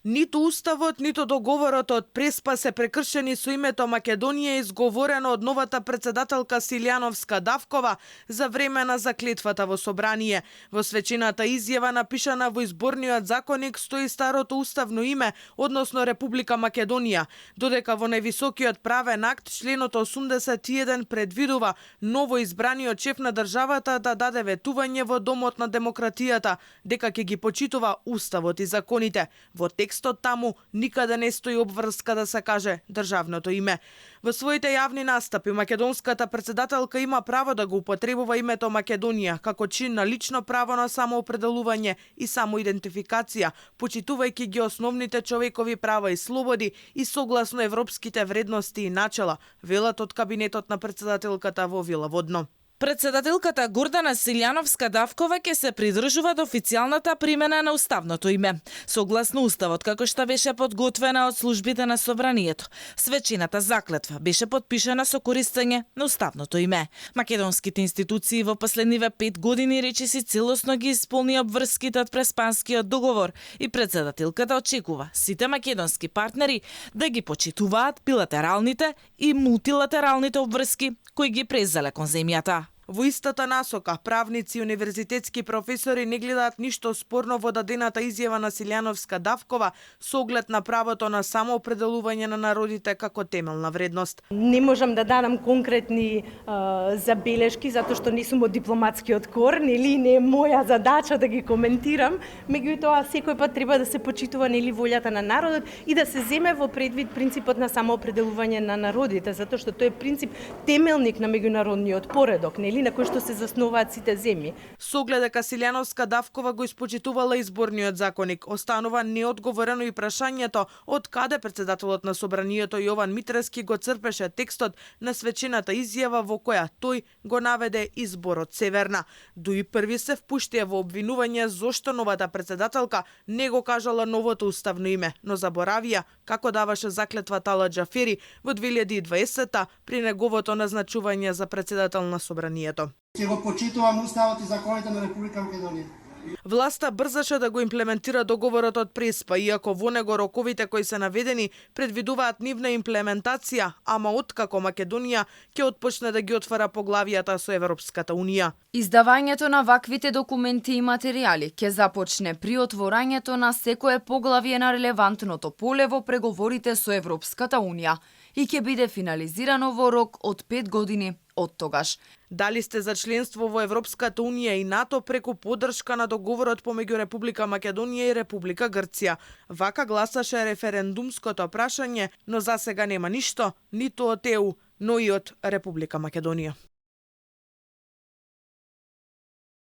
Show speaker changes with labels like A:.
A: Ниту уставот, ниту договорот од Преспа се прекршени со името Македонија, изговорено од новата председателка Силјановска-Давкова за време на заклетвата во собрание. Во свечената изјава напишана во изборниот законник стои старото уставно име, односно Република Македонија, додека во највисокиот правен акт членот 81 предвидува ново избраниот шеф на државата да даде ветување во Домот на демократијата, дека ќе ги почитува уставот и законите. Во текстот таму никаде не стои обврска да се каже државното име. Во своите јавни настапи македонската председателка има право да го употребува името Македонија како чин на лично право на самоопределување и самоидентификација, почитувајќи ги основните човекови права и слободи и согласно европските вредности и начела, велат од кабинетот на председателката во Вила Водно.
B: Председателката Гордана Силјановска-Давкова ќе се придржува до официјалната примена на уставното име, согласно уставот како што беше подготвена од службите на собранието. Свечената заклетва беше подпишана со користење на уставното име. Македонските институции во последниве 5 години речиси целосно ги исполни обврските од Преспанскиот договор и председателката очекува сите македонски партнери да ги почитуваат билатералните и мултилатералните обврски кои ги презеле кон земјата.
A: Во истата насока, правници и универзитетски професори не гледаат ништо спорно во дадената изјава на Силјановска-Давкова со оглед на правото на самоопределување на народите како темелна вредност.
C: Не можам да дадам конкретни забелешки затоа што не сум од дипломатскиот корн или не е моја задача да ги коментирам, меѓутоа секој пат треба да се почитува нели волјата на народот и да се земе во предвид принципот на самоопределување на народите, затоа што тој е принцип темелник на меѓународниот поредок, нели на кој што се заснуваат сите земји.
A: Со оглед дека Силјановска-Давкова го испочитувала изборниот законник, останува неодговорено и прашањето од каде председателот на собранието Јован Митрески го црпеше текстот на свечената изјава во која тој го наведе изборот Северна. Дуи први се впуштија во обвинување зошто новата председателка не го кажала новото уставно име, но заборавија како даваше заклетва Тала Џафери во 2020 при неговото назначување за председател на собранието.
D: Ќе го почитувам уставот и законите на Република Македонија.
A: Власта брзаше да го имплементира договорот од Преспа, иако во него роковите кои се наведени предвидуваат нивна имплементација, ама откако Македонија ќе отпочне да ги отвара поглавијата со Европската Унија.
E: Издавањето на ваквите документи и материјали ќе започне при отворањето на секое поглавие на релевантното поле во преговорите со Европската Унија и ќе биде финализирано во рок од 5 години од тогаш.
A: Дали сте за членство во Европската Унија и НАТО преку поддршка на договорот помеѓу Република Македонија и Република Грција? Вака гласаше референдумското прашање, но засега нема ништо, ниту од ЕУ, но и од Република Македонија.